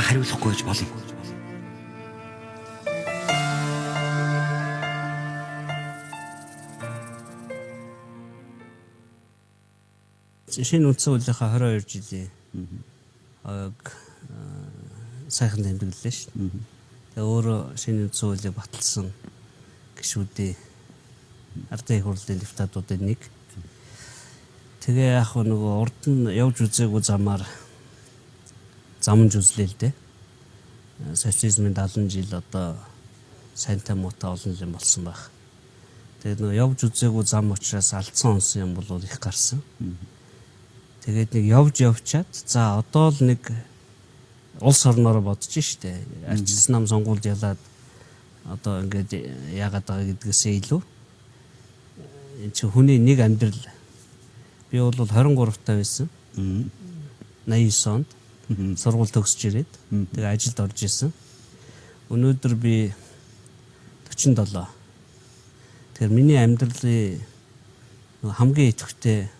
хариулахгүй байж болно. Шинэ үндсэн хуулийнхаа 22 жилийн овог сайхан тэмдэглэлээ шүү дээ. Тэгээ өөрөө шинэ үндсэн хуулийг баталсан гишүүдийн ардын их хурлын депутатуудын нэг. Тэгээ яг нөгөө урд нь явж үзээгүй замаар замж үзлээ л дээ. Социализмын 70 жил одоо сайнтай муутай олон юм болсон байх. Тэгээд нөгөө явж үзээгүй зам учраас алдсан онсон юм бол их гарсан. Тэгээд нэг явж явчаад за одоо л нэг улс орноороо бодож штэ. Арчилсан нам сонгуульд ялаад одоо ингээд яагаад байгаа гэдгээсээ илүү энэ чи хүний нэг амьдрал би бол 23 таа байсан. 89 онд сургууль төгсөж ирээд тэгээ ажилд орж исэн. Өнөөдөр би 47. Тэгэхээр миний амьдралын хамгийн идэвхтэй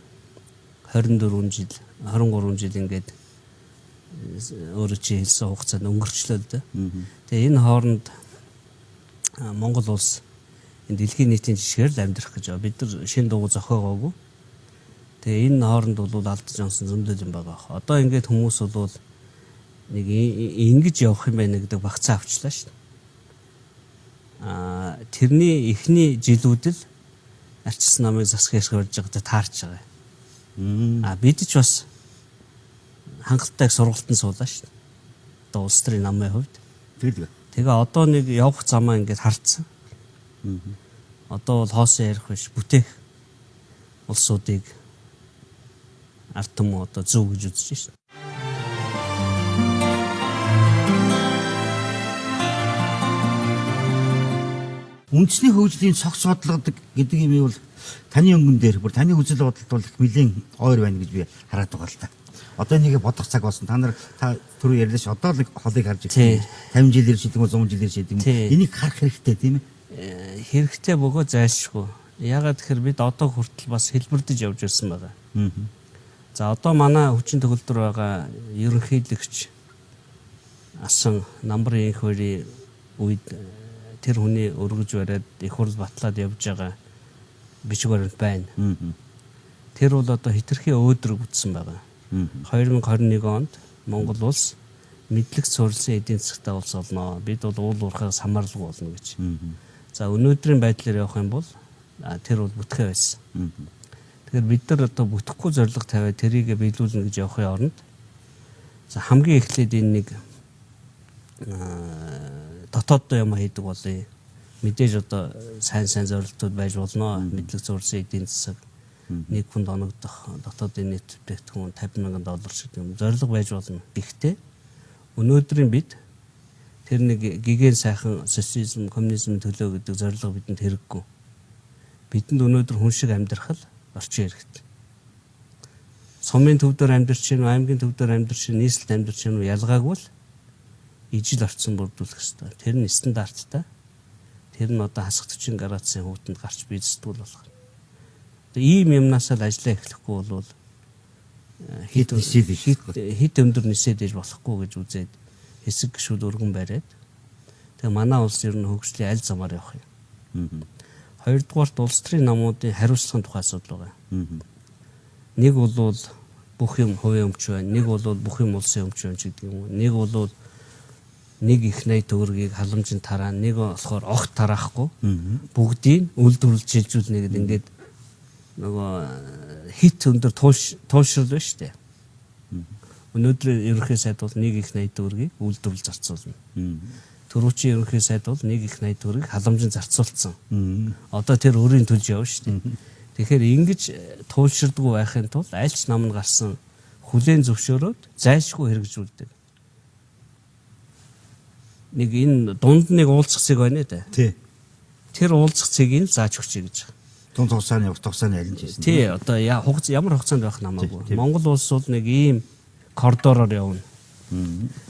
24 жил, 23 жил ингээд өөрөө чи хэлсэн хугацаанд өнгөрчлөө л дээ. Тэгээ энэ хооронд Монгол улс энэ дэлхийн нийтийн жишгээр л амьдрах гэж байгаа. Бид нар шинэ дугуй зохиогоогүй. Тэгээ энэ хооронд бол алдаж онсон зөндөл юм байгаа. Одоо ингээд хүмүүс бол нэг ингэж явах юм байна гэдэг багцаа авчлаа шүү дээ. Аа тэрний эхний жилүүд л арчилсан намыг засах хэрэг барьж байгаадаа таарч байгаа. Аа бид ч бас хангалттай сургалтанд суулаа шүү дээ. Одоо улс төрийн намын хувьд. Тэгэл. Тэгээ одоо нэг явах замаа ингээд харцсан. Одоо бол хоосон ярих биш бүтээх улсуудыг ард түмэн одоо зөв гэж үзэж шин. Үндэсний хөгжлийн цогц бодлого гэдэг юм бол таны өнгөн дээр бүр таны үзэл бодолд бол их нэлээд ойр байна гэж би хараад байгаа л та. Одоо нэг бодох цаг болсон. Та нар та түрүү ярьлаа ш. Одоо л холыг харж Тий. ирсэн. 50 жилээр шийдэг юм уу 100 жилээр шийдэг юм уу? Тий. Энийг харах хэрэгтэй тийм ээ. Хэрэгтэй бөгөө зайлшгүй. Яагаад тэгэхээр бид одоо хүртэл бас хэлбэрдэж явж ирсэн байгаа. За одоо манай хүчин төгөлдөр байгаа ерөнхийлөгч асан намбар инх хоёрын үед тэр хүний өргөж бариад их хурл батлаад явж байгаа бичиг баримт байна. Тэр бол одоо хитрхи өөдрөг бүтсэн байгаа. 2021 онд Монгол улс мэдлэг суурилсан эдийн засгтай улс болно. Бид бол уул уурхайг самарлгүй болно гэж. За өнөөдрийн байдлаар явах юм бол тэр бол бүтгэе байсан. Тэгэхээр бид нар одоо бүтэхгүй зорилго тавиад тэрийг биелүүлнэ гэж явахын оронд за хамгийн эхлээд энэ нэг дотооддоо юм хийдэг болъё. Мэдээж одоо сайн сайн зорилтууд байж болно. Мэдлэг суурилсан эдийн засаг нэг хүнд оногдох дотоодын нийт бүтээгдэхүүн 50 мянган доллар шиг юм зорилго байж болно. Гэхдээ өнөөдрийн бид тэр нэг гигэн сайхан социализм, коммунизм төлөө гэдэг зорилго бидэнд хэрэггүй. Бидэнд өнөөдөр хүн шиг амьдрах л орчин хэрэгтэй. Сумын төв дээр амьдарч гин үү, аймгийн төв дээр амьдарч гин, нийслэлд амьдарч гин үү ялгаагүй л ижил орчин бүрдүүлэх ёстой. Тэр нь стандарттай. Тэр нь одоо хасах 40 градусын хүүтэнд гарч бизнесдгүүл болох. Одоо ийм юмнасаа л ажиллаа эхлэхгүй бол Хит нисээд иж. хит өндөр нисээд иж болохгүй гэж үзээд хэсэг гişүүд өргөн бариад тэгээ манай улс ер нь хөгжлийн аль замаар явах юм. Хоёрдугаарт улс төрийн намуудын хариуцлагын тухай асуудал байгаа. Нэг бол бүх юм хувийн өмч байна, нэг бол бүх юм улсын өмч байна гэдэг юм уу. Нэг бол нэг их 80 төгрөгийг халамжинд тараа, нэг болохоор огт тараахгүй. Бүгдийг үйлдвэрлэж шилжүүлнэ гэдэг ингээд нөгөө хит өндөр туушрал байна шүү дээ. Өнөөдөр ерөнхий сайд бол нэг их 80 төгрөгийг үйлдвэрлэл зарцуулна. Төрүүчийн ерөнхий сайд бол нэг их 80 төгрөгийг халамжинд зарцуулсан. Одоо тэр өөрийн төлж явна шүү дээ. Тэгэхээр ингэж тууширдгүй байхын тулд аль ч нам нь гарсан хүлээн зөвшөөрөөд зайлшгүй хэрэгжүүлдэг. Нэг энэ дунд нэг уулзах цэг байна дээ. Тий. Тэр уулзах цэгийг л зааж өгчэй гэж. Дунд хугацааны урт хугацааны аль нь ч байсан. Тий, одоо ямар хугацаанд байх нь хамаагүй. Монгол улс бол нэг ийм коридороор явна.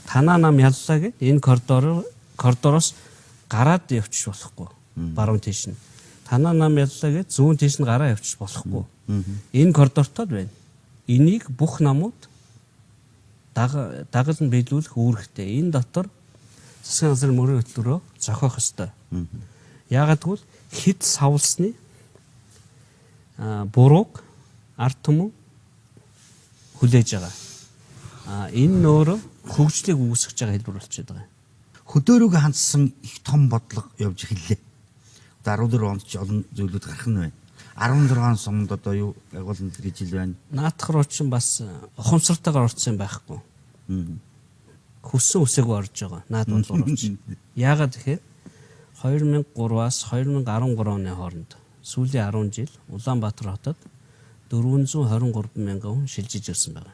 Танаа нам яллаа гэд энэ коридороос гараад явчих болохгүй. Баруун тийш нь. Танаа нам яллаа гэд зүүн тийш нь гараа явчих болохгүй. Энэ коридортод байна. Энийг бүх намууд Дагалн биелүүлэх үүрэгтэй. Энэ дотор засгийн газрын мөрийн хөтөлбөрөө зохиох ёстой. Яагаад гэвэл хэд савлсны бурууг ард түмэн хүлээж байгаа. Энэ нь өөрөө хөгжлийг үүсгэж байгаа хэлбэр болчиход байгаа. Хөдөөрөг хандсан их том бодлого явж эхэллээ. Одоо 14 онд ч олон зүйлүүд гарах нь байна. 16 сумд одоо юу агуулна гэж ил байна. Наадах руу чинь бас ухамсартайгаар орсон юм байхгүй. Хүссэн үсээгүй орж байгаа. Наад бодлого руу чинь. Яагаад гэхээр 2003-аас 2013 оны хооронд сүүлийн 10 жил Улаанбаатар хотод 423 мянган хүн шилжиж ирсэн байна.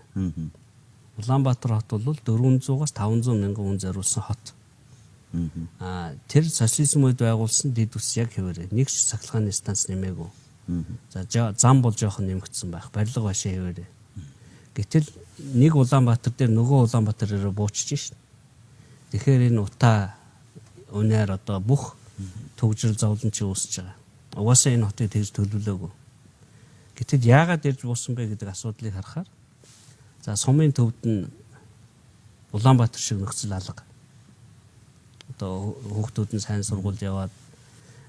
Улаанбаатар хот бол 400-аас 500 мянган хүн зориулсан хот. Тэр социализм үед байгуулсан дэд үс яг хэвээрээ нэг ч цахилгааны станц нэмээгүй. За зам бол жоохон нэмэгдсэн байх. Барилга башаа хэвээрээ. Гэтэл нэг Улаанбаатар дээр нөгөө Улаанбаатар руу буучж шин. Тэгэхээр энэ утаа унаар одоо бүх төгжрөл зовлон чи үүсэж байгаа. Угаасаа энэ хотыг тэгж төлөвлөөгүй. Гэтэл яагаад ирж буусан бэ гэдэг асуудлыг харахаар за сумын төвд нь Улаанбаатар шиг нөхцөл алга. Одоо хүүхдүүд нь сайн сургууль яваад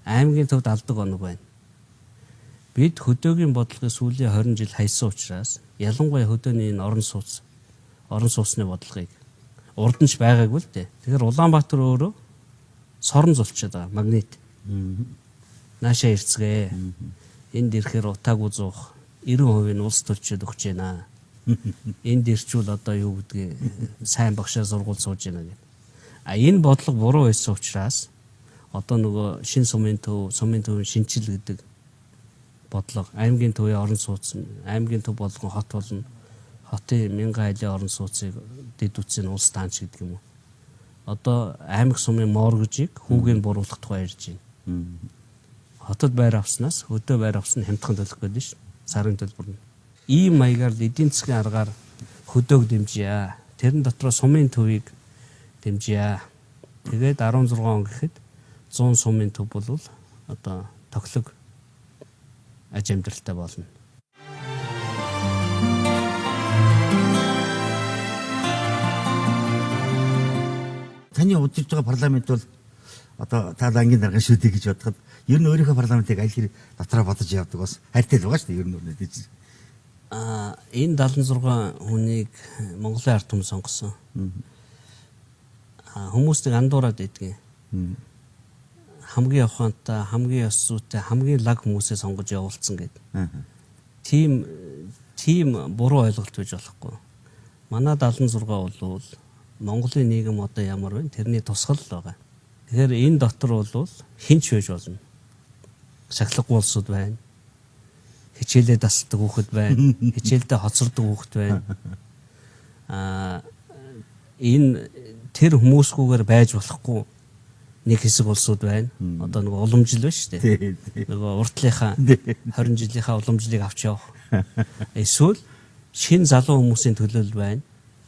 аймгийн төвд алдаг оног байна. Бид хөдөөгийн бодлогыг сүүлийн 20 жил хайсан учраас ялангуяа хөдөөний энэ орон сууц, орон сууцны бодлогыг урд нь ч байгаагүй л дээ. Тэгэхээр Улаанбаатар өөрөө сорон зулчаад байгаа магнит. Наашаа ирцгээ. Энд ирэхээр утаагүй зуух 90% нь улс төлчөөд өгч байна. Энд ирчүүл одоо юу гэдгийг сайн багшаа сургууль сууж байна гэдэг. А энэ бодлого буруу байсан учраас одоо нөгөө шин сумын төв, сумын төвийн шинчил гэдэг бодлого, аймгийн төвийн орон сууц, аймгийн төв болгон хот болно. Хотын мянган айлын орон сууцыг дэд үтсийн улс таанч гэдэг юм уу. Одоо аймаг сумын моргежийг хүүгийг буруулах тухай ярьж байна. Хотод байр авснаас хөдөө байр авсан хямдхан төлөх гэдэг нь ш. Сарын төлбөр нь. Ийм маягаар л эдийн засгийн аргаар хөдөог дэмжийа. Тэрэн дотроо сумын төвийг дэмжийа. Тэгээд 16 он гэхэд 100 сумын төв бол одоо тохилог аж амьдралтай болно. Таны удирж байгаа парламент бол одоо та ангийн дарга шүү дээ гэж бодоход ер нь өөрийнхөө парламентыг аль хэр дотроо бодож явдаг бас хайртай л байгаа шүү дээ ер нь үнэ гэж. Энэ 76 хүнийг Монголын ард түмэн сонгосон. Хүмүүс нэг андуураад идэгин. Хамгийн ухаантай, хамгийн ёс зүйтэй, хамгийн лаг хүмүүсээ сонгож явуулсан гэдэг. Тийм буруу ойлголт байж болохгүй. Манай 76 бол Монголын нийгэм одоо ямар вэ? Тэрний тусгал л байгаа. Тэгэхээр энэ дотор бол хэн ч байж болно. Сахилгагүй улсууд байна. Хичээлээ дасдаг хүүхэд байна. Хичээлдээ хоцордог хүүхэд байна. Энэ тэр хүмүүсгүйгээр байж болохгүй нэг хэсэг улсууд байна. Одоо нөгөө уламжил байна шүү дээ. Нөгөө уртлынхаа 20 жилийнхаа уламжлалыг авч явах. Эсвэл шинэ залуу хүмүүсийн төлөөлөл байна.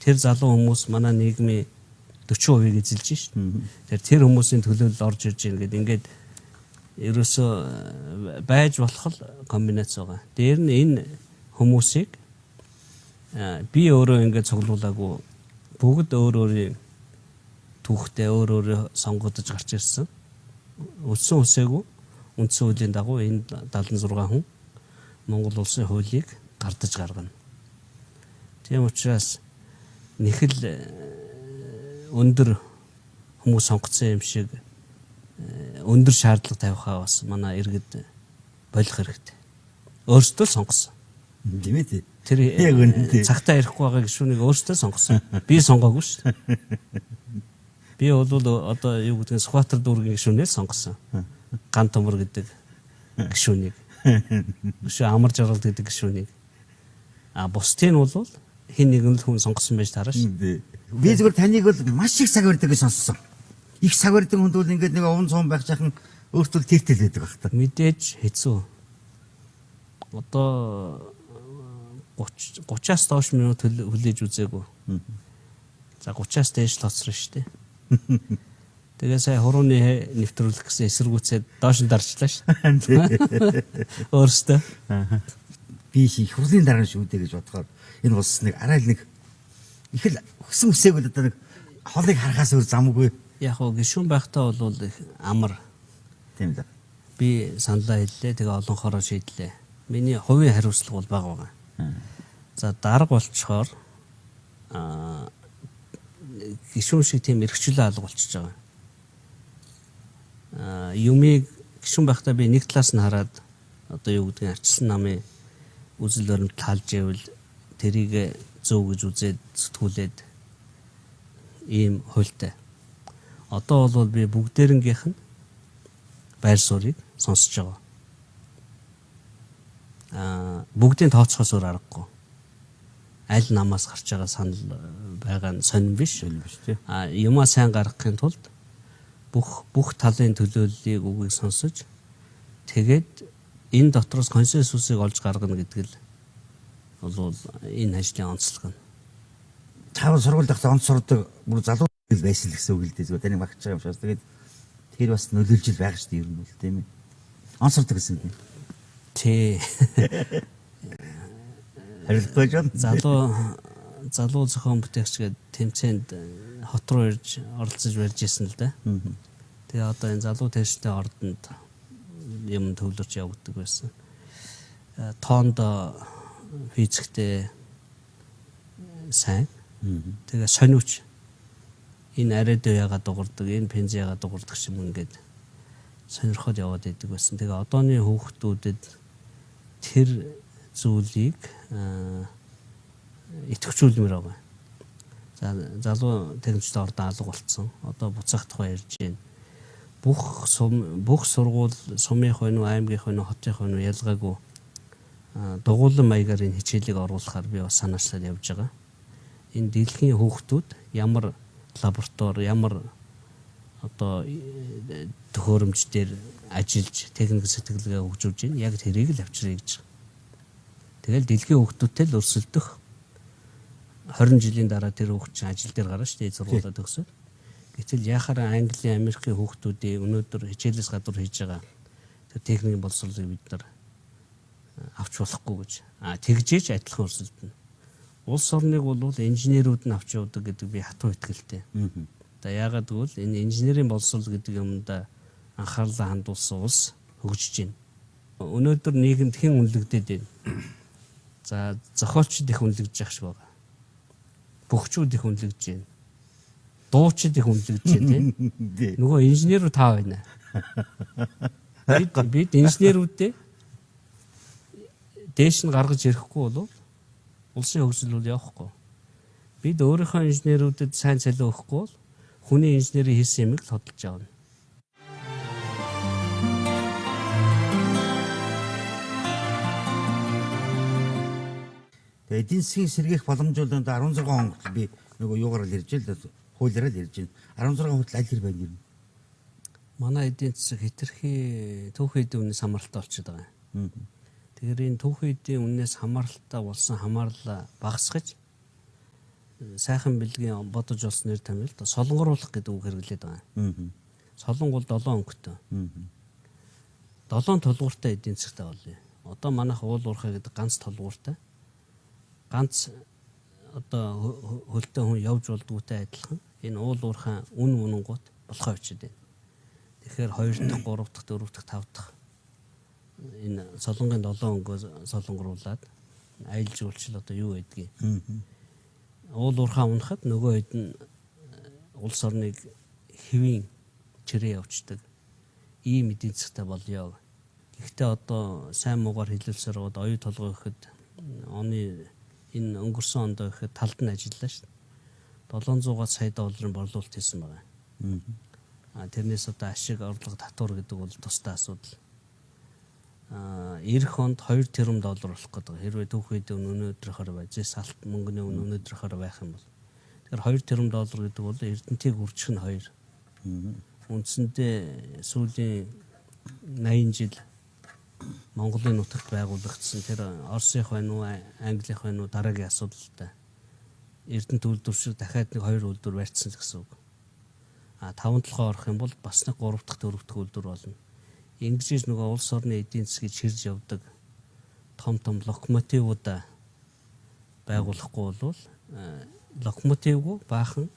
Тэр залуу хүмүүс манай нийгмийн 40%-ийг эзэлж шин. Тэр хүмүүсийн төлөөлөл орж ирж байна гэдэг ингээд ерөөсөө байж болох л комбинац байгаа. Дээр нь энэ хүмүүсийг би өөрөө ингээд цуглуулаагүй бүгд өөр өөрийн түүхтэй өөр өөрөө сонгогдож гарч ирсэн. Өссөн үсээгүй үндсэн хуулийн дагуу энэ 76 хүн Монгол улсын хуулийг гардаж гаргана. Тийм учраас нэхэл өндөр хүмүүс сонгоцсон юм шиг өндөр шаардлага тавихаа бас манай иргэд болох хэрэгтэй. Өөрсдөө сонгосон. Тийм ээ. Тэр яг үнэн. Цагтаа ирэхгүй байгаа гишүүнийг өөрсдөө сонгосон. Би сонгоогүй шүү дээ. Би бол одоо юу гэдгийг Сүхбаатар дүүргийн гишүүнээ сонгосон. Ган тумар гэдэг гишүүнийг. Гишүү Амар жаргал гэдэг гишүүнийг. А бусдын нь бол хэн нэгэн л хүн сонгосон байж таараа шүү. Би зүгээр таныг бол маш их цаг барьдаг гэж сонссон. Их цаг барьдаг хүнд бол ингээд нэг овон цоон байх жахан өөртөө тэртэл байдаг байх та. Мэдээж хэцүү. Одоо 30-аас доош минут хүлээж үзээгүй. За 30-аас дээш л хоцорно шүү дээ. Тэгээ сая хурууны нэвтрүүлэх гэсэн эсэргүүцээд доош нь дарчлаа шүү. Өөрөөсөө. Би их хурлын дарга шүү дээ гэж бодохоор энэ улс нэг арай л нэг Их л хүсэн хүсээгүй л одоо нэг холыг харахаас өөр замгүй. Яг гоо гишүүн байхдаа бол их амар. Тийм л. Би саналаа хэллээ. Тэгээ олонхороо шийдлээ. Миний хувийн хариуцлага бол бага байгаа. За дарга болчхоор гишүүн шиг тийм эрхчлөө алга болчихж байгаа. Юмыг гишүүн байхдаа би нэг талаас нь хараад одоо юу гэдгийг арчилсан намын үзэл баримт талж ивэл тэрийг зөв гэж үзээд сэтгүүлээд ийм хуйлтай. Одоо бол би бүгдээрэнгийнх нь байр суурийг сонсож байгаа. Бүгдийн тооцохоос өөр аргагүй. Аль намаас гарч байгаа санал байгаа нь сонин биш. Биш тий. Юмаа сайн гаргахын тулд бүх талын төлөөллийг үгийг сонсож тэгээд энэ дотроос консенсусыг олж гаргана гэдэг л бол энэ ажлын онцлог нь. Та сургууль дахь онц сурдаг бүр залуу байсан л гэсэн үг л дээ. Зүгээр таны багч байгаа юм шиг. Тэгээд тэр бас нөлөөлж л байгаа шүү дээ ер нь бол тийм ээ. Онц сурдаг гэсэн юм. Тий. Харилцахгүй ч байна. Залуу зохион бүтээгч гээд тэмцээнд хот руу ирж оролцож барьж исэн л дээ. Тэгээ одоо энэ залуу тэрчтэй ордонд юм төвлөрч явагддаг байсан. Тоонд физиктэй сайн. Тэгээ сониуч энэ арайд яагаад дуурдаг, энэ пенз яагаад дуурдаг юм ингээд сонирхоод яваад идэг байсан. Тэгээ одооны хүүхдүүдэд тэр зүйлийг идэвхжүүлмээр байгаа. За залуу технологийн ордон алга болцсон. Одоо буцаах тухай ярьж байна. Бүх сургууль сумынх байна уу, аймгийнх байна уу, хотынх байна уу ялгаагүй дугуулан маягаар энэ хичээлийг оруулахаар би бас санаачлаад явж байгаа. Энэ дэлхийн хүүхдүүд ямар лаборатори, ямар одоо төхөөрөмж дээр ажиллаж техник сэтгэлгээ хөгжүүлж байна. Яг тэрийг л авчиръя гэж. Тэгэл дэлхийн хүүхдүүдтэй л өрсөлдөх 20 жилийн дараа тэр хүүхд чинь ажил дээр гарна шүү дээ, сургуулаа төгсөөд. Гэтэл яхаараа Английн, Америкийн хүүхдүүдийн өнөөдөр хичээлээс гадуур хийж байгаа тэр техникийн боловсролыг бид нар авч болохгүй гэж. Тэгжээж адилхан өрсөлдөнө. Улс орныг бол инженерүүд нь авч явдаг гэдэг би хатуу итгэлтэй. За яагаад гэвэл энэ инженерийн боловсрол гэдэг юмдаа анхаарлаа хандуулсан улс хөгжиж байна. Өнөөдөр нийгэмд хэн үнэлэгдээд байна? За зохиолчид их үнэлэгдэж явах шиг байгаа. Бөхчүүд их үнэлэгдэж байна. Дуучид их үнэлэгдэж байна тийм. Нөгөө инженерүүд таа байна. Бид инженерүүдээ дээш нь гаргаж ирэхгүй бол улсын хөгжил бол явахгүй. Бид өөрийнхөө инженерүүдэд сайн цалин өгөхгүй бол хүний инженерийн хийсэн юмыг л хөдөлж явна. Тэгээ эдийн засгийн сэргээх боломж бол 16 он хүртэл би нөгөө юугаар л ярьж л хуулиараа л ярьж байна. 16 хүртэл аль хэр байна юм? Манай эдийн засаг хэтэрхий түүхий эдийн үнээс хамааралтай болчиход байгаа юм. Тэгэхээр энэ түүхий эдийн үнээс хамааралтай болсон хамаарлаа багасгаж сайхан бэлгийн бодож олсон нэр томьёолд солонгоруулах гэдэг үг хэрэглээд байгаа юм. Солонгол 7 өнгөтэй. 7 тулгууртай эдийн засгтай болъё. Одоо манайх уул уурхай гэдэг ганц тулгууртай. Ганц одоо хөлтэй хүн явж болдгоотой адилхан энэ уул уурхай үн үнэнгуут болохоо бичээд байна. Тэгэхээр 2 дахь, 3 дахь, 4 дахь, 5 дахь энэ солонгын 7 өнгөө солонгоруулад аялал жуулчлал одоо юу байдгийг. Уул уурхай унахад нөгөө хэд нь улс орныг хэвийн чирээ явцдаг ийм эдийн засгтай болёо. Гэхдээ одоо сайн муугаар хэлүүлсээр байгаад оюу толгой гэхэд оны энэ өнгөрсөн онд гэхэд талд нь ажиллалаа шүү дээ. 700 сая долларын борлуулалт хийсэн байгаа. Тэрнээс одоо ашиг орлого татвар гэдэг бол тусдай асуудал. Ирэх онд 2 тэрбум доллар болох гэдэг. Хэрвээ түүхий эдийн өнөөдрийнхөр бай, зэс алт мөнгөний үн өнөөдрийнхөр байх юм бол. Тэгэхээр 2 тэрбум доллар гэдэг бол Эрдэнтийг үржих нь 2. Үндсэндээ сүүлийн 80 жил Монголын нутагт байгуулагдсан тэр Оросынх байна уу, Англих байна уу дараагийн асуудалтай. Эрдэнэт үйлдвэр шиг дахиад нэг 2 үйлдвэр барьцсан л гэсэн үг. 5 толгой орох юм бол бас нэг 3 дахь 4 дахь үйлдвэр болно. Ингэж нөгөө улс орны эдийн засгийг чирж явдаг том том локомотивуудаа Байгуулахгүй бол локомотивгүй баахан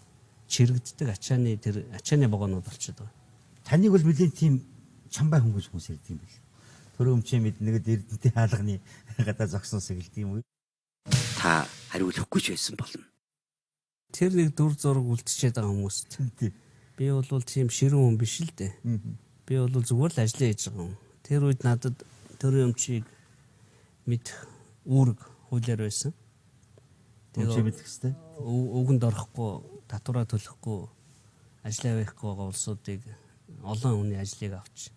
чирэгддэг ачааны тэр ачааны вагонууд болчиход байгаа. Таныг бол нэлийн тийм чамбай хүн гэж хүмүүс ярьдаг юм бэл. Төрөө өмчөө мэднэ нэгэд Эрдэнэтийн хаалганы гадаа зогссон гэлдэг юм уу? Та хариулахгүй ч байсан болно. Тэр нэг дүр зураг үлдчихэд байгаа хүмүүст. Би бол тийм ширүүн хүн биш л дээ. Би бол зүгээр л ажиллаа хийж байгаа хүн. Тэр үед надад төрийн өмчийг мэдэх үүрэг хуулиар байсан. Өмчөө мэдэх хэвээр. Үгэнд орохгүй, татвараа төлөхгүй, ажиллаа явахгүй байгаа улсуудыг олон хүний ажлыг авч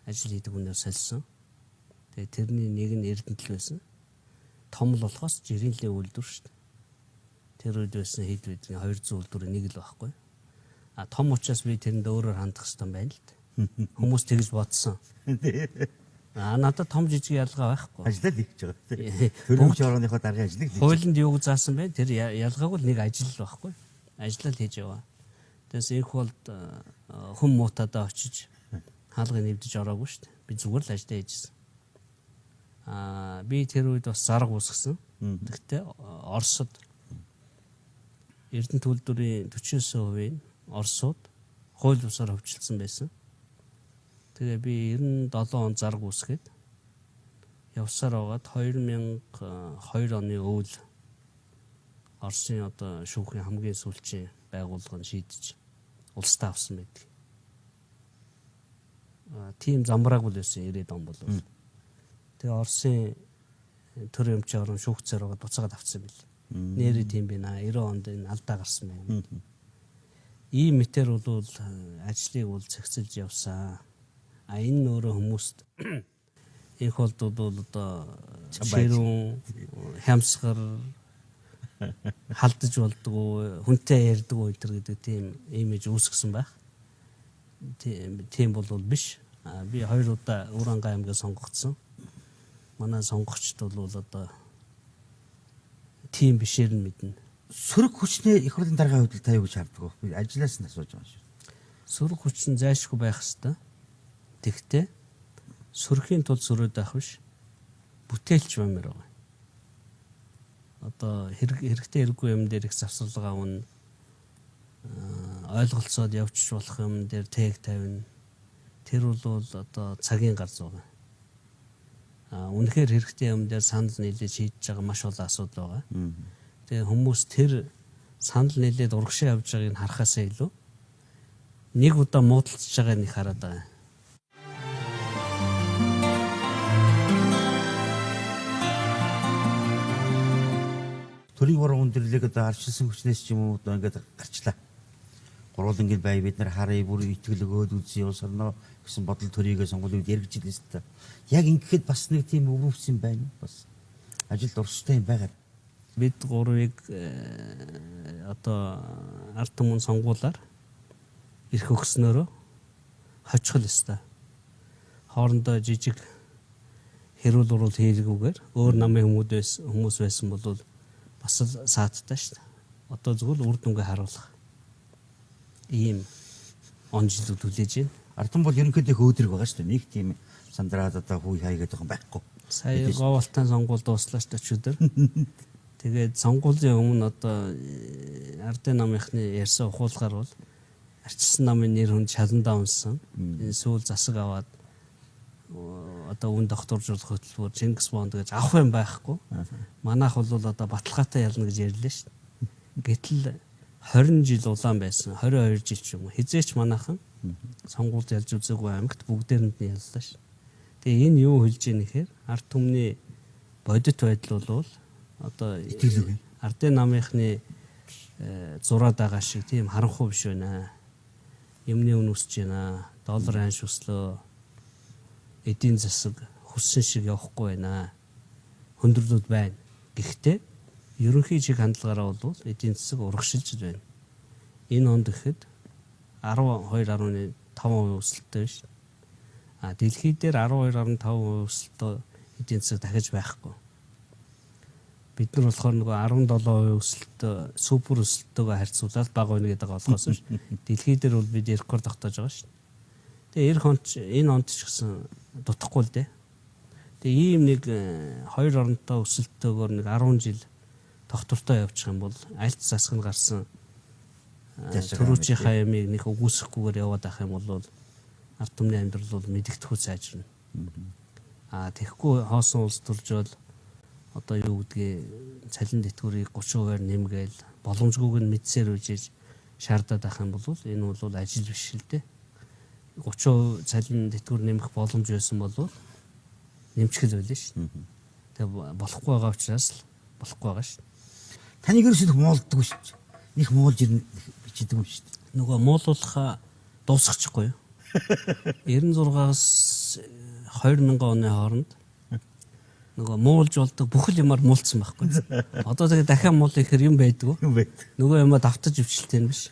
ажил хийдэг хүнээр сольсон. Тэгээ тэрний нэг нь Эрдэнэт л байсан. Том л болохоос жирийн үйлдвэр шүү дээ. Тэр үед байсан хэд бидний 200 үйлдвэрийн нэг л байхгүй. А том учраас би тэрэнд өөрөөр хандах хэрэгтэй байна л дээ. Хүмүүс тэгж бодсон. А надад том жижиг ялгаа байхгүй. Ажлаа л хийж байгаа. Төрөө өмчийн орооныхоо даргын ажлыг хийж. Хуулинд юуг заасан бэ? Тэр ялгаагүй л нэг ажил л байхгүй. Ажлаа л хийж яваа. Тэгээс инх болд хүн муутадаа очиж хаалгыг нэвдэж ороогүй шүү дээ. Би зүгээр л ажлаа хийжсэн. Аа би тэр үед бас зарга үүсгэсэн. Тэгтээ Оросод Эрдэнэт үйлдвэрийн 49% нь Оросууд хууль бусаар хөвчлсөн байсан. Тэгээ би 97 он зарга үүсгээд явсаар байгаад 2002 оны өвөл Оросын одоо шүүхийн хамгийн сүүлчийн байгууллага нь шийдэж улстай авсан байдаг. Тийм замбраагүй л байсан 90-ад он бол. Тэгээ Оросын төр өмчийн орон шүүгцээр байгаад буцаагаад авсан бил. Нэрээ тийм байна. 90 онд энэ алдаа гарсан байна. Ийм мэтэр бол ажлыг бол цэгцэлж явсан. А энэ нь өөрөө хүмүүст инх болд бол одоо ширүүн хямсгар халдаж болдгоо, хүнтэй ярьдгоо энэ гэдэг тийм имиж үүсгэсэн байх. Тийм бол биш. Би хоёр удаа Уранга аймгийг сонгогдсон. Манай сонгогчд бол одоо тийм бишээр нь мэднэ. Сөрөг хүчний их хурлын даргын хувьд та юу гэж харддаг вэ? Би ажлаас нь асууж байгаа шүү. Сөрөг хүч нь зайлшгүй байх ёстой. Тэгтээ сөрөхийн тулд сөрөөд байх биш. Бүтээлч баймаар байгаа. Одоо хэрэгтэй хэрэггүй юм дээр их завсарлага авна. Ойлголцоод явчих болох юм дээр тээг тавина. Тэр бол одоо цагийн гарц байгаа. Үнэхээр хэрэгтэй юм дээр санал нийлээж шийдэж байгаа маш олон асуудал байгаа. Тэгээ хүмүүс тэр санал нийлээд урагшаа явж байгааг нь харахаасаа илүү нэг удаа муудалцж байгааг нь хараад байгаа. Төрийн уран өндөрлөг одоо арчилсан хүчнээс ч юм уу одоо ингээд гарчлаа. Гурван ингээд бай бид нар харъя бүр итгэл өгөөд үзье улс орноо гэсэн бодол төрийгээ сонгуулийн үед яригдж илээ л та. Яг ингэхэд бас нэг тийм өвөвс юм байна. Бас ажилд урстай юм байгаа. Бид гурвыг одоо ард түмэн сонгуулаар эрх өгснөөрөө хожих л ёстой. Хоорондоо жижиг хэрүүл уруул хийлгүүгээр өөр намын хүмүүс байсан бол бас л саадтай шүү дээ. Одоо зүгээр үр дүнгээ харуулах ийм он жилүүд хүлээж байна. Ард түмэн бол ерөнхийдөө их өөдрөг байгаа шүү дээ. Нэг тийм сандраад одоо хүй хай гэдэг юм байхгүй. Сая говьлтан сонгуул дууслаа шүү дээ өчигдөр. Тэгээд сонгуулийн өмнө одоо ардын намынхны ярьсан ухуулгаар бол арчилсан намын нэр хүнд шаландаа унсан. Энэ сүүл засаг аваад одоо үн тогтворжуулах хөтөлбөр Чингис Бонд гэж авах юм байхгүй. Манайх бол одоо баталгаатай ялна гэж ярьлаа шүү дээ. Гэтэл 20 жил улаан байсан. 22 жил ч юм уу. Хизээч манайхан сонгуульд ялж үзээгүй аймагт бүгдээрэнд нь яллаа шүү. Тэгээ энэ юу хэлж ийм нэхэр ард түмний бодит байдал бол одоо итгэл үг. Ардын намынхны зураад байгаа шиг тийм харанхуй биш байна. Юмны үн өсөж байна. Доллар ханш өслөө. Эдийн засаг хүссэн шиг явахгүй байна. Хүндрэлүүд байна. Гэхдээ ерөнхий чиг хандлагаараа бол эдийн засаг урагшилж байна. Энэ онд гэхэд 12.5% өсөлттэй биш. А дэлхий дээр 12.5% өсөлтөө эдийн засаг дахиж байхгүй. Бид нар болохоор нөгөө 17% өсөлтөө супер өсөлтөөгөө харьцуулаад бага байна гэдэг ойлгоос биш. Дэлхий дээр бол бид рекорд тогтоож байгаа шүү. Тэгээ эх онт энэ онд ч гэсэн дутахгүй л дээ. Тэгээ ийм нэг хоёр оронтой өсөлтөөгөөр нэг 10 жил тогтвортой явчих юм бол альт засаг нь гарсан төрүүчийнхаа ямыг нэг үгүйсэхгүйгээр яваад ах юм бол ард түмний амьдрал бол мэдэгдэхүү сайжирна. Аа тэгэхгүй хоосон улс төржөөл одоо юу гэдгийг цалин тэтгэврийг 30%-аар нэмгээл боломжгүйг нь мэдсээр үжиж шаардаад ах юм бол энэ бол ажил биш л дээ. 30% цалин тэтгэвэр нэмэх боломж байсан бол нэмчихэл байлаа шүү. Тэгээ болохгүй байгаа учраас л болохгүй байгаа шүү. Таныг ерөөсөө их муулдаггүй шүү дээ. Их муулж ирнэ бичдэг юм шүү дээ. Нөгөө муулуулах дуусгачихгүй юу? 96-аас 2000 оны хооронд нөгөө муулж болдог бүхэл юмар муулцсан байхгүй. Одоо тэгээ дахиад муул ихээр юм байдгүй. Юм байд. Нөгөө юмаа давтаж өвчлөлтэй юм биш.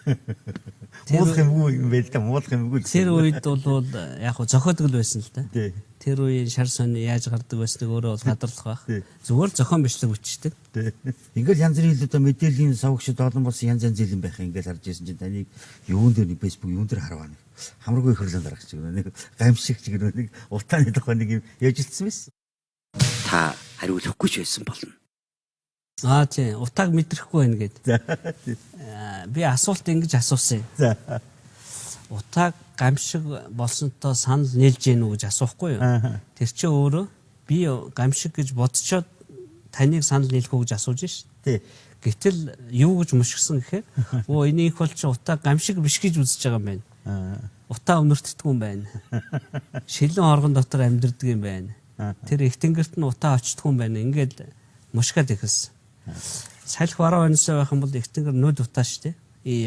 Муулах юмгүй юм байл та, муулах юмгүй. Тэр үед бол яг хөө зохиодог л байсан л да. Тий. Тэр үеийн шар сони яаж гардаг байсныг өөрөө бол гадарлах байх. Тий. Зүгээр зохион бичлэг бичдэг. Тий. Ингээл янз бүрийн л одоо мэдээллийн сувгшид олон болсон янз янз юм байх ингээл харж ирсэн чинь таныг юун дээр нэг Facebook юун дээр харваа нэг хамаргүй хөрлөн дарах чиг нэг гамшиг чиг нэг утааны тухай нэг юм яаж илтсэн байсан. Та хариулахгүй ч байсан болно. Аа тий, утааг мэдрэхгүй байна гэд. За. Би асуулт ингэж асуусан юм. За. Утааг гамшиг болсонтой санал нийлж гин үү гэж асуухгүй юу? Тэр чинь өөрөө би гамшиг гэж бодцоод таныг санал нийлэх үү гэж асууж шин. Тий. Гэтэл юу гэж мушгсан гэхээр өө энэ их бол чи утаа гамшиг биш гэж үзэж байгаа юм байна. Утаа өнөртдөггүй юм байна. Шилэн хоргон дотор амьдардаг юм байна. Тэр их тэнгэрт нь утаа очдгүй юм байна. Ингээд мушгаад эхэлсэн. Салхи бараа өнсөө байх юм бол их тэнгэр нүд утаа шүү дээ.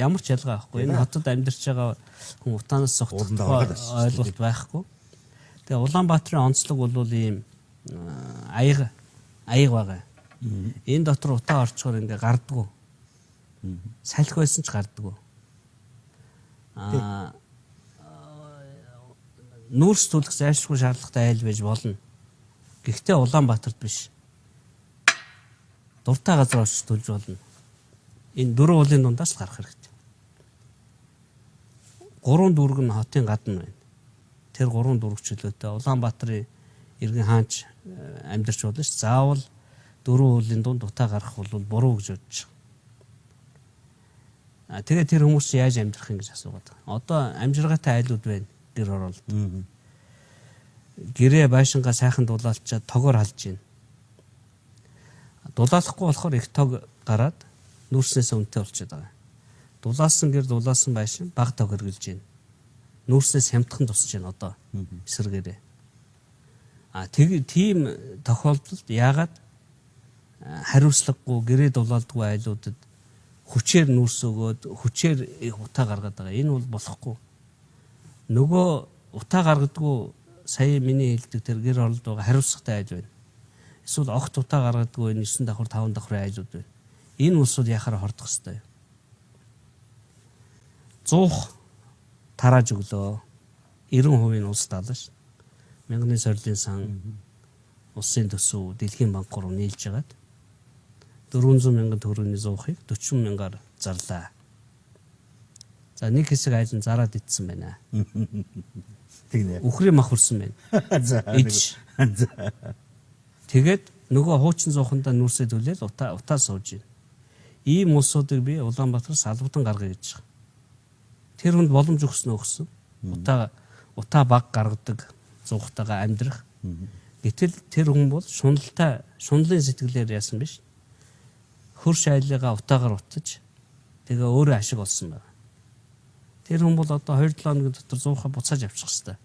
Ямар ч ялгаа байхгүй. Энэ хотод амьдарч байгаа хүн утаанаас зогтох Ууландаа ороод очсон шүү дээ. ойлголт байхгүй. Тэгээ Улаанбаатарын онцлог бол ийм аяга аяга байгаа. Энэ дотор утаа орчхоор ингээ гардггүй. Салхи байсан ч гардггүй. Аа нүүрс түлх зайлшгүй шаардлагатай айл байж болно. Гэхдээ Улаанбаатарт биш. Дуртай газар очиж түлж болно. Энэ дөрвөн уулын дундаас л гарах хэрэгтэй. Гурван дүүрэг нь хотын гадна байна. Тэр гурван дүүрэг чөлөөтэй Улаанбаатарын иргэн хаанч амьдарч болно ш. Заавал дөрвөн уулын дунд утаа гарах бол буруу гэж бодож байгаа. А тэгээ тэр хүмүүс яаж амьдрах юм гэж асуугаад байгаа. Одоо амжиргаатай айлууд байна гэр хороолт. Гэрээ байшингаа сайхан дулаалчаад тогоор халж байна. Дулаалахгүй болохоор их тог гараад нүүрснээс үнэтэй болчиход байгаа. Дулаасан гэр дулаасан байшин бага тог хэрглэж байна. Нүүрснээс хямдхан тусч байна одоо эсэргээрээ. А тэг тийм тохиолдолд яагаад хариуцлагагүй гэрээ дулаалдгүй айлуудад хүчээр нүүрс өгөөд хүчээр их утаа гаргаад байгаа. Энэ бол болохгүй. Нөгөө утаа гаргадгүй сая миний хэлдэг тэр гэр оролд байгаа хариуцлагатай айл байна. Эсвэл огт утаа гаргадгүй энэ 9 давхар 5 давхрын айлууд байна. Энэ улсууд яхаар хордох ёстой юм. 100 тарааж өглөө. 90% нь улс даалаа ш. Мянганы сорилын сан улсын төсөв дэлхийн банк руу нийлж хагаад 400 мянган төгрөгийн зуухыг 40 мянгаар зарлаа. За нэг хэсэг айл нь зараад итсэн байна. Тэгнэ. Үхрийн мах хүрсэн байна. За. Идэж. За. Тэгээд нөгөө хуучин зуухандаа нүүрсээ түлээл утаа утаа сууж байна. Ийм улсуудыг би Улаанбаатараас албадан гаргая гэж байгаа. Тэр хүнд боломж өгсөн өгсөн. Утаа утаа баг гаргадаг зуухтайгаа амьдрах. Гэтэл тэр хүн бол шуналтай шуналын сэтгэлээр яасан биш. Хөрш айлыгаа утаагаар утаж тэгээ өөрөө ашиг олсон байна. Тэр хүн бол одоо 2-7 хоногийн дотор зуухаа буцааж авчих хэвээр.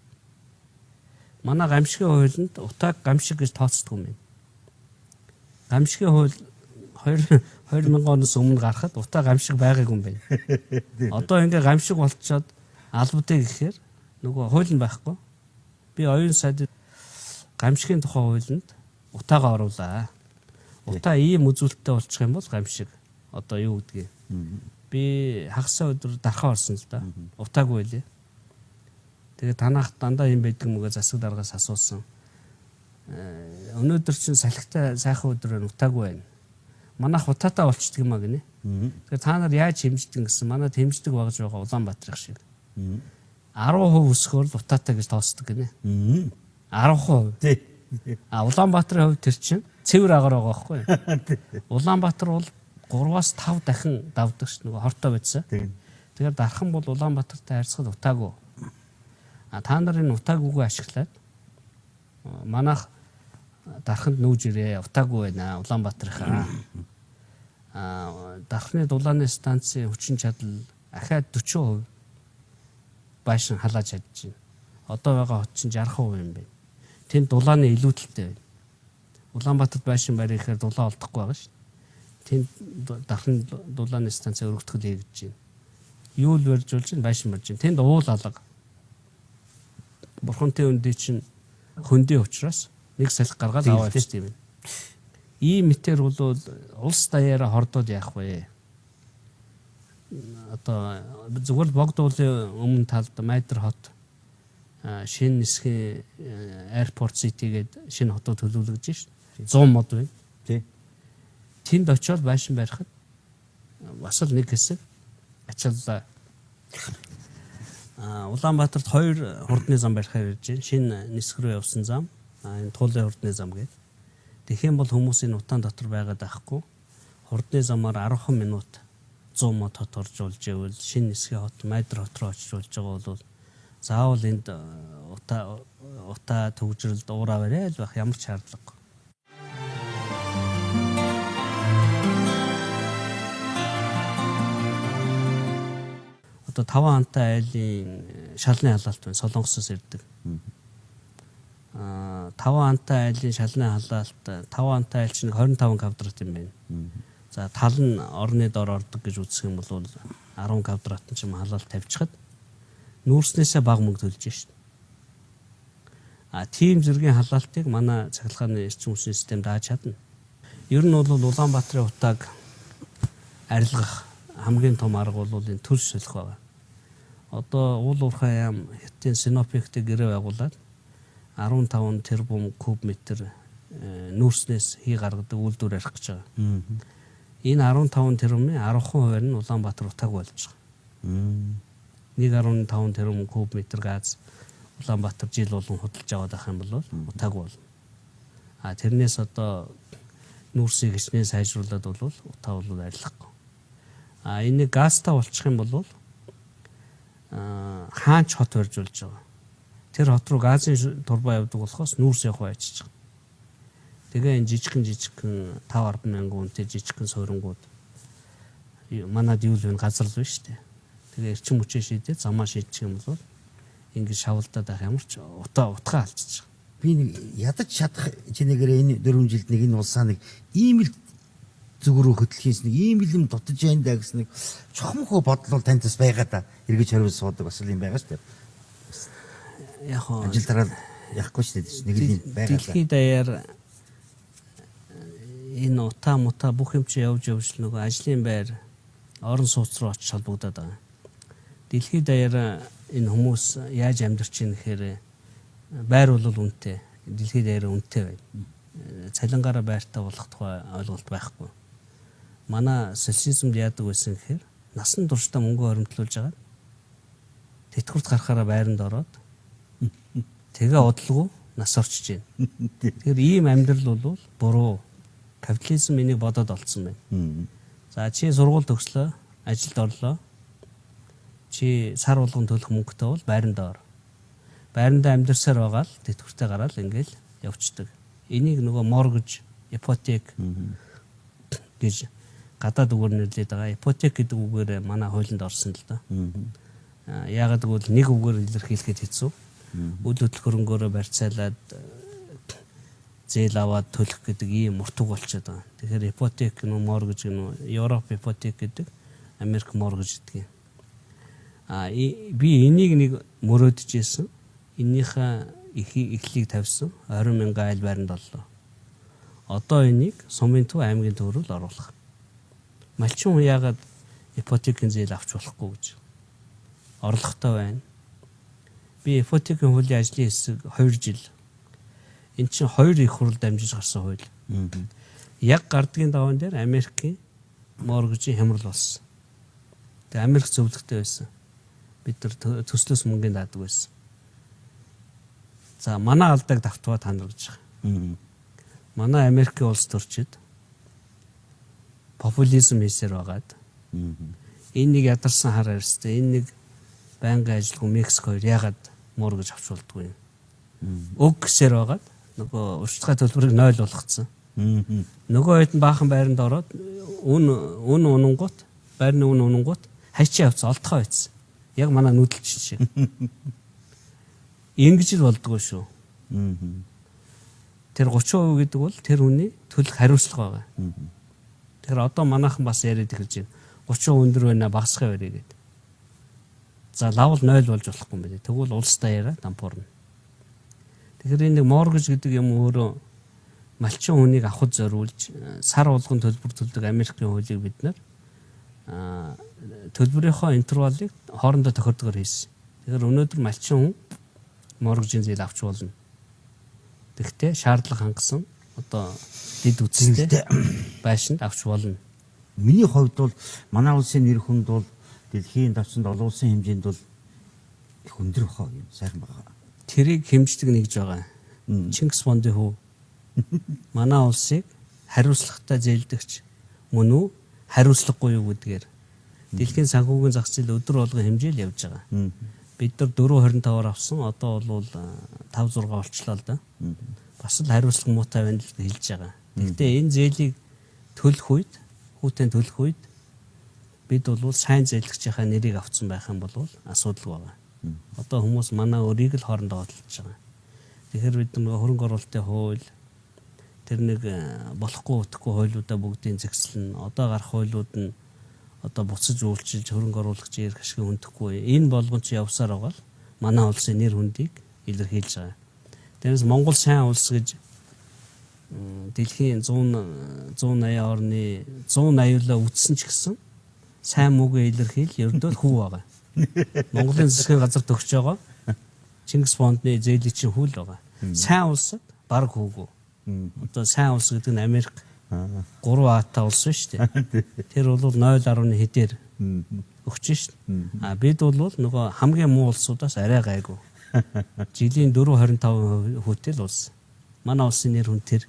Манай гамшигын хуулинд утааг гамшиг гэж тооцдгүй юм байна. Гамшигын хууль 2000 оноос өмнө гарахад утаа гамшиг байгаагүй юм байна. Одоо ингээ гамшиг болцоод албадаг гэхээр нөгөө хууль нь байхгүй. Би оюун сайд гамшигын тухай хуулинд утаагаа оруулаа. Утаа ийм үзүүлэлттэй болчих юм бол гамшиг одоо юу гэдгийг би хагас өдөр дархаа орсон л да. Утаагүй байлээ. Тэгээ танах дандаа юм байдаг мөгөө засаг даргаас асуусан. Өнөөдөр чинь салхитай сайхан өдөр байна, утаагүй байна. Манайх утаатай болчдөг юм а гинэ. Тэгэхээр та нар яаж хэмждэг гэсэн манай хэмждэг багж байгаа Улаанбаатарх шиг. 10% өсгөөр л утаатай гэж тооцдог гинэ. 10%. Тий. А Улаанбаатарын хувьд тэр чинь цэвэр агаар байгаа байхгүй юу? Улаанбаатар бол 3-аас 5 дахин давдаг ш нөгөө хортой байцсан. Тэгэхээр дархан бол Улаанбаатартай харьцахад утаагүй. А та нар энэ утаагүйгээ ашиглаад манайх дарханд нүүж ирээ, утаагүй байна Улаанбаатарынхаа. А дархны дулааны станцын хүчин чадал ахиад 40% байшин халааж чадж байна. Одоо байгаа хот чинь 60% юм байна. Тэнд дулааны илүүдэлтэй байна. Улаанбаатарт байшин барих гэхээр дулаан олдохгүй байгаа шүү. Тэнд дархны дулааны станц өргөтгөл хийгдэж байна. Юу л барьж болж байна, байшин барьж байна. Тэнд уул алга. Бурхантай өндий чинь хөндий учраас нэг салхи гаргаад аваа авчт юм байна. Ийм мэтэр бол улс даяараа хордоод яах вэ? Одоо зүгээр л богд уулын өмнө талд Майдар хот шинэ нисхийн Airport City гэдэг шинэ хотод төлөвлөгдөж шин. 100 мод байна. Тий. Тэнд очиод байшин барихад бас л нэг хэсэг ачааллаа. Улаанбаатарт 2 хурдны зам барихаар ирж байна. Шинэ нисэх рүү явсан зам, энэ туулын хурдны зам гэдэг. Тэгэх юм бол хүмүүс энэ утаан дотор байгаад байхгүй. Хурдны замаар 10 минут 100 мод хот орж болж ивэл шинэ нисхийн хот Майдар хот руу очиж болж байгаа бол заавал энд утаа төгжрөлд уураа барай л байх ямар ч шаардлагагүй. Одоо 5 хантай айлын шалны халаалт байна. Солонгосоос ирдэг. 5 хантай айлын шалны халаалт 5 хантай айл чинь 25 квадрат юм байна. За тал нь орны дор ордог гэж үзэх юм бол 10 квадрат нь ч юм халаалт тавьчихад нүүрснээсээ бага мөнгө төлж шин. А тийм зэргийн халаалтыг манай цахилгааны эрчим хүчний систем дааж чадна. Ер нь бол Улаанбаатарын утааг арилгах хамгийн том арга бол энэ төрс солих байгаа. Одоо уул уурхай яам Хятадын Синопектэй гэрээ байгуулад 15 тэрбум куб метр нүүрснээс хий гаргадаг үйлдвэр арих гэж байгаа. Энэ 15 тэрбумын 10% нь Улаанбаатар утааг болж байгаа. 1.5 тэрбум куб метр газ Улаанбаатар жил болгон худалж аваад байх юм бол утаагүй болно. А тэрнээс одоо нүүрсийг хичнээн сайжруулад бол утаа бол арилгахгүй. А энийг газтай болчих юм бол хаач хот барьж болж байгаа. Тэр хот руу газын турбаа явдаг болохоос нүүрс явах байчиж байгаа. Тэгээ энэ жижигхэн 5 10 мянган үнэтэй жижигхэн суурангууд манад юу л вэ газар л байна шүү дээ. Тэгээ эрчим хүчээ шийдээд замаа шийдчих юм бол ингэж шавлдаад байх ямар ч утгаа алдчих. Би нэг ядаж чадах чинээгээр энэ 4 жилд нэг энэ улсаа нэг ийм л зүг рүү хөтлөхийс нэг ийм л юм дутаж байна да гэсэн нэг чухамхөө бодол бол танд бас байгаа да. Эргэж хариу суудаг бас л юм байгаа шүү дээ. Яг хоо Ажил дараа яахгүй шүү дээ. Нэг л юм байгаа. Дэлхийд даяар энэ утаа мутаа бүх юм чи явж явж л нөгөө ажлын байр орон сууц руу очиж холбогдоод байгаа. Дэлхийд даяар энэ хүмүүс яаж амьдарч ийн гэхээр байр бол үнэтэй. Дэлхийд даяар үнэтэй байна. Цалингаараа байртай болох тухай ойлголт байхгүй. Манай социализмд яадаг байсан гэхээр насан туршдаа мөнгө хоримтлуулж агаад тэтгэврт гарахаараа байранд ороод тэгээ удалгүй нас орчиж байна. Тэгэхээр ийм амьдрал бол буруу. Капитализм энийг бодоод олцсон байна. За чи сургууль төгслөө, ажилд орлоо. Чи сар болгон төлөх мөнгөтэй бол байранд ор. Байрандаа амьдарсаар байгаа л тэтгэвртэй гараал ингээл явцдаг. Энийг нөгөө моргэж, ипотек гэж гадаад үгээр нэрлэдэг байгаа. Ипотек гэдэг үгээр манай хуулинд орсон л доо. Яагаад гэвэл нэг үгээр илэрхийлэхэд хэцүү. Үл хөдлөх хөрөнгөөрөө барьцаалаад зээл аваад төлөх гэдэг ийм уртаг болчиход байгаа. Тэгэхээр ипотек нөө моргэж гэнэ Европ ипотек гэдэг, Америк моргэж гэдэг юм. А би энийг нэг мөрөөдөж исэн. Эннийхээ эхлийг тавьсан 20 мянган айл байранд оллоо. Одоо энийг Сумын төв аймгийн төв рүү л оруулах. Малчин хүн яагаад ипотекийн зээл авч болохгүй гэж. Орлоготой байна. Би ипотекийн хуулийн ажлын хэсэг 2 жил. Эн чинь 2 их хурал дамжиж гарсан хууль. Яг гардгийн даван дээр Америкийн моргежийн хямрал болсон. Тэгээ Америк зөвлөгтэй байсан. Бид нар төслөөс мөнгөний даадаг байсан. За манай алдааг давтваа та нар гэж байгаа. Манай Америкийн улс төрчид Популизм хийсээр байгаад энэ нэг ядарсан хар арьстай, энэ нэг байнгын ажилгүй Мексик хоёр яагаад mortgage авч болдгоо юм. Өг гэсээр байгаад нөгөө урьдчилгаа төлбөрийг 0 болгоцсон. Нөгөө хэд нь баахан байранд ороод үн унангуут байрны үн унангуут хайчи авц олдохоо байцсан. Яг манай нүүдэлчин шиг. Ингэж л болдгоо шүү. Тэр 30% гэдэг бол тэр хүний төлөх хариуцлага байгаа. Тэгэхээр одоо манайхан бас яриад эхэлж байна. 30% өндөр байна, багасгах барья гэдэг. За лавл 0 болж болохгүй юм байна. Тэгвэл улс даяараа дампуурна. Тэгэхээр энэ нэг mortgage гэдэг юм өөрөө малчин хүнийг авахд зориулж сар болгон төлбөр төлдөг Америкийн хуулийг бид нар төлбөрийнхөө interval ыг хоорондоо тохирдгоор хийсэн. Тэгэхээр өнөөдөр малчин хүн mortgage ийн зээл авч болно. Тэгэхдээ шаардлага хангасан одоо дэд үстэй байшинд авч болно. Миний хувьд бол манай улсын нэр хүнд бол дэлхийн давсанд олон улсын хэмжээнд бол их өндөр бахаа юм сайхан байгаа. Тэрийг хэмждэг нэгж байгаа. Чингис фондын хүү. Манай улсыг хариуцлагатай зээлдэгч мөн үү хариуцлагагүй юу гэдгээр дэлхийн санхүүгийн зах зээл өдөр болгон хэмжээл явж байгаа. Бид нар 4.25-аар авсан. Одоо бол 5.6 болчлоо л да. Бас л хариуцлага муутай байна л хэлж байгаа. Гэхдээ энэ зээлийг төлөх үед, хүүтэн төлөх үед бид бол сайн зээлгчийнхаа нэрийг авцсан байх юм бол асуудалгүй байгаа. Одоо хүмүүс манай өрийг л хоорондоо хөдөлж байгаа. Тэгэхээр бид нөгөө хөрөнгө оруулалтын хууль тэр нэг болохгүй утгагүй хуулиудаа бүгдийн зэгслэн одоо гарах хуулиуд нь одоо буцаж үйлчилж хөрөнгө оруулагчийн эрх ашиг хүндэхгүй энэ болгон чи явсаар байгаа л манай улсын нэр хүндийг илэрхийлж байгаа. Тэрнээс Монгол сайн улс гэж дэлхийн 100 180 орны 180-аа үтсэн ч гэсэн сайн муугийн илэрхийл ердөө л хүү байгаа. Монголын засгийн газар төгсөж байгаа Чингис фондны зээлийн чинь хүү л байгаа. Сайн улсад баг хүүгүй. Одоо сайн улс гэдэг нь Америк 3 А-та улс шүү дээ. Тэр бол 0.1 хэдээр өгч шин. А бид бол нөгөө хамгийн муу улсуудаас арай гайгүй. Жилийн 4.25 хүүтэй л улс. Манай улсын нэр хүн тэр.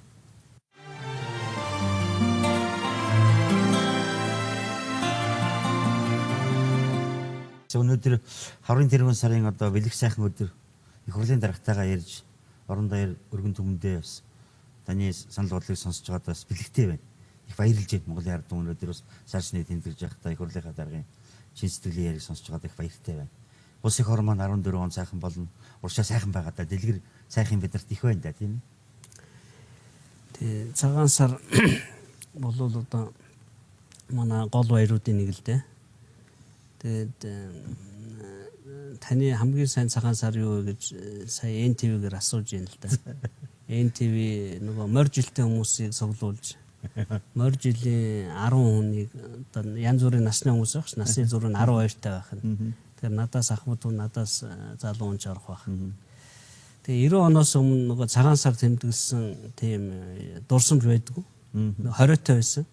Өнөөдөр хаврын тэргүүн сарын одоо бэлэг сайхан өдөр их хурлын даргатайгаа ярьж орон даяар өргөн түмэндээ бас таны санал бодлыг сонсож байгаад бас бэлэгтэй байна. Их баярлж байна. Монголын ард түмэн өнөөдөр бас сар шинэ тэмдэглэж байхдаа их хурлынхаа даргын чин сэтгэлийн яриг сонсож байгаад их баяртай байна. Улс их орон маань 14 он сайхан болно. Уршаа сайхан байгаа да. Дэлгэр сайхан бидэрт их байна да, тийм ээ. Тий, цагаан сар болвол одоо манай гол баяруудын нэг л дээ. Тэгээд таны хамгийн сайн цагаан сар юу вэ гэж сая NTV-гээр асууж байна л да. NTV нөгөө морь жилтэй хүмүүсийг цуглуулж морь жилийн 10 хүнийг одоо янз бүрийн насны хүмүүс байх ш насны зур нь 12 таа байх нь. Тэгэхээр надаас ахмад хүн надаас залуу хүн ч орох байх. Тэгээ 90 оноос өмнө нөгөө цагаан сар тэмдэглэсэн тийм дурсамж байдгүй. 20-той байсан.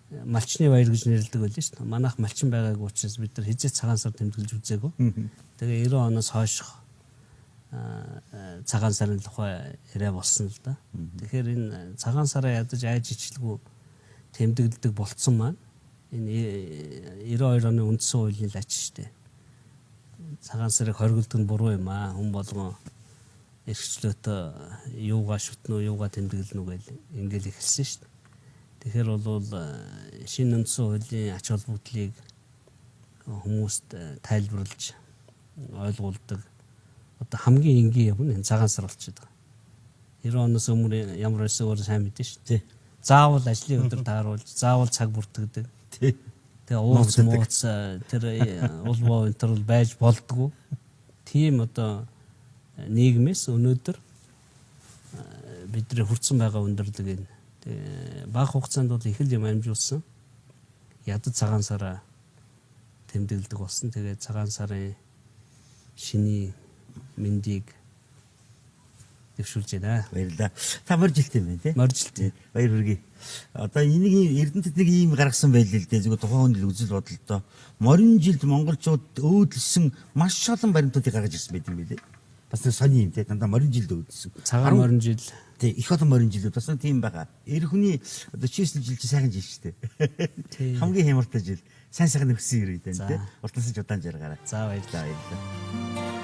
Малчны баяр гэж нэрлэдэг байлээ шүү дээ. Манайх малчин байгаагүй учраас бид нар хизээ цагаан сар тэмдэглэж үзээгүй. Тэгээ 90 оноос хойших цагаан сарын тухай яриа болсон л да. Тэгэхээр энэ цагаан сараа ядаж айж ичлгүй тэмдэглэдэг болцсон маань энэ 92 оны үндсэн хуулийн л ач шүү дээ. Цагаан сарыг хоригддаг нь буруу юм аа. Хүн болгон эрхчлөөтөө юугаа шүтнэ үү, юугаа тэмдэглэнэ үү гэл ингээл эхэлсэн шүү дээ. Тэгэхээр бол шинэ үндсэн хуулийн ач холбогдлыг хүмүүст тайлбарлаж ойлгуулдаг одоо хамгийн энгийн юм энэ цагаан сар болчиход байгаа. 90 оноос өмнө ямар байсан өөрөө сайн мэднэ шүү дээ. Заавал ажлын өдөр тааруулж, заавал цаг бүртгэдэг. Тэгээ ууц мууц тэр улбоо энэ төр бол байж болдгоо. Тийм одоо нийгмээс өнөөдөр бидний хүртсэн байгаа өндөрлөг энэ. Тэгээ бага хугацаанд бол их л юм амжуулсан. Ядаж цагаан сараа тэмдэглэдэг болсон. Тэгээ цагаан сарын шиний мэндийг дэвшүүлж байна. Баярлалаа. Та морь жилтэй юм байна тий? Морь жилтэй. Баяр хүргэе. Одоо энийг Эрдэнэтэд нэг ийм гаргасан байлээ л дээ. Зүгээр тухайн хүний үзэл бодолтой. Морин жилд монголчууд өөдөлсөн маш олон баримтуудыг гаргаж ирсэн байт юм билээ. Бас нэг сони юм те, дандаа морин жилд өгдсөн. Цагаан морин жил. Тий, их олон морин жилүүд бас нэг тийм байгаа. Эр хүний одоо чийсэл жил чи сайхан жил шүү дээ. Хамгийн хямартай жил. Сайн сайхан нөхсөн юм тий. За. Уртасаж удаан жаргаарай. За, баярлалаа. Баярлалаа.